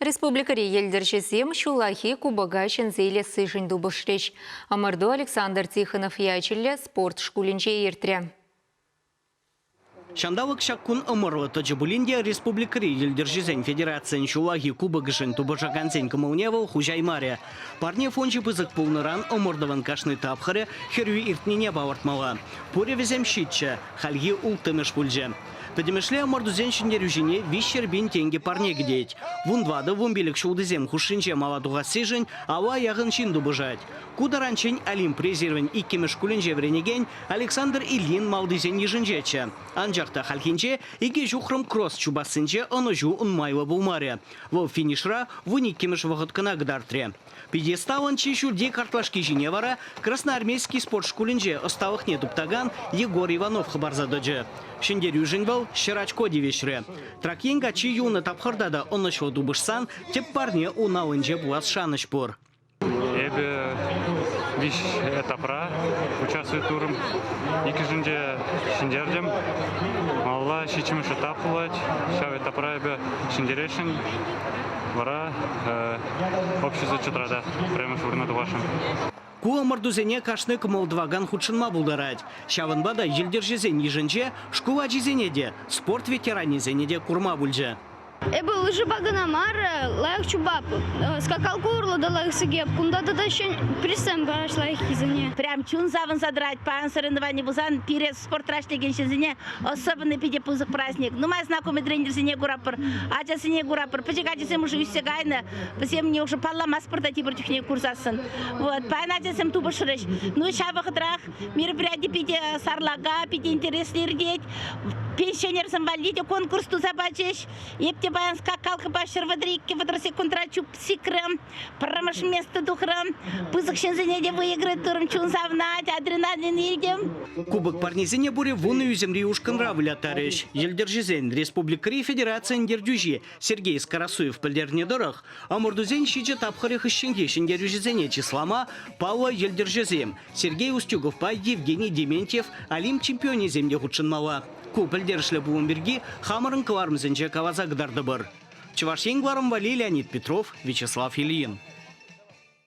Республикӑри йӗлтӗрҫӗсем ҫуллахи кубока ҫӗнсе илессишӗн тупӑшрӗҫ. Ӑмӑрту Александр Тихонов ячӗллӗ спорт шкулӗнче иртрӗ. Ҫанталӑк ҫак кун ӑмӑрлӑ тӑчӗ пулин те республикӑри йӗлтӗрҫӗсен федерацийӗн ҫуллахи кубокӗшӗн тупӑшакансен кӑмӑлне вӑл хуҫаймарӗ. Парне фончӗ пысӑк пулнӑран ӑмӑртӑвӑн кашни тапхӑрӗ хӗрӳ иртнине палӑртмалла. Пурӗ вӗсем ҫиччӗ, хальхи улттӑмӗш пулчӗ. Пӗтӗмӗшле ӑмӑртусен ҫӗнтерӳҫине 300 пин тенкӗ парне кӗтет. 14-15 ҫултисем хушшинче мала тухассишӗн алла яхӑн ҫын тупӑшать. Ку таранччен Олимп резервӗн иккӗмӗш шкулӗнче вӗренекен Александр Ильин малтисен йышӗнчеччӗ. Анчах та хальхинче икӗ ҫухрӑм кросс чупассинче ӑнӑҫу нумайлӑ пулмарӗ. Вӑл финишра 12-мӗш вӑхӑт кӑна кӑтартрӗ. Пьедесталӑн чи ҫӳлти картлашки ҫине вара Красноармейски спорт шкулӗнче ӑсталӑхне туптакан Егор Иванов хӑпарса тӑчӗ. Ҫӗнтерӳшӗн вӑл 100 очко тивӗҫрӗ. Трак ен каччи юлнӑ тапхӑрта та ӑнӑҫлӑ тупӑшсан тӗп парне ун аллинче пулас шанӑҫ пур. Эпӗ виҫ этапра участвовать турӑм. Иккӗшӗнче ҫӗнтертӗм. Малалла ҫиччӗмӗш этап пулать. Ҫав этапра эпӗ ҫӗнтересшӗн. Вара общий зачетра та пӗрремӗш вырӑна тухасшӑн. Ку ӑмӑртусене кашни кӑмӑл тӑвакан хутшӑнма пултарать. Ҫавӑнпа та йӗлтӗрҫӗсен йышӗнче шкул ачисене те, спорт ветеранӗсене те курма пулчӗ. Эпӗ лыжӑпа кӑна мар, лайӑх чупап. Скакалка урлӑ та лайӑх сикеп. Кунта тата ҫӗн призсем параҫ лайӑххисене. Прям чун савӑнса тӑрать. Паян соревновани пулсан пире спортра ӗҫлекен ҫынсене особенно питӗ пысӑк праздник. Нумай знакомый тренерсене кураппӑр, ачасене кураппӑр. Пӗчӗк ачасем уже ӳссе кайнӑ. Вӗсем не уже палламастпӑр та тепӗр чухне курсассӑн. Вот, паян ачасем тупӑшрӗҫ. Ну, ҫав вӑхӑтрах мероприяти питӗ сарлака, питӗ интереслӗ иртет. Пенсионерсем валли те конкурс туса пачӗҫ. Эп те паян скакалкӑпа 132 секундра чуп сикрӗм. Пӗрремӗш место тухрӑм. Пысӑк ҫынсене те выиграть турӑм. Чун савнать, адреналин илтӗм. Кубок парнисене пурӗ вунӑ ӳсӗмри ушкӑнра выляттарӗҫ. Йӗлтӗрҫӗсен республикӑри федерацийӗн ертӳҫи Сергей Скоросуев пӗлтернӗ тӑрӑх, ӑмӑртусен ҫичӗ тапхӑрӗ хыҫҫӑнхи ҫӗнтерӳҫӗсене чыслама паллӑ йӗлтӗрҫӗсем Сергей Устюговпа Евгений Дементьев Олимп чемпионӗсем те хутшӑнмалла. Ку пӗлтерӗшлӗ пулӑм пирки хамӑрӑн кӑларӑмсенче каласа кӑтартӑпӑр. Чӑваш Ен кӑларӑм валли Леонид Петров, Вячеслав Ильин.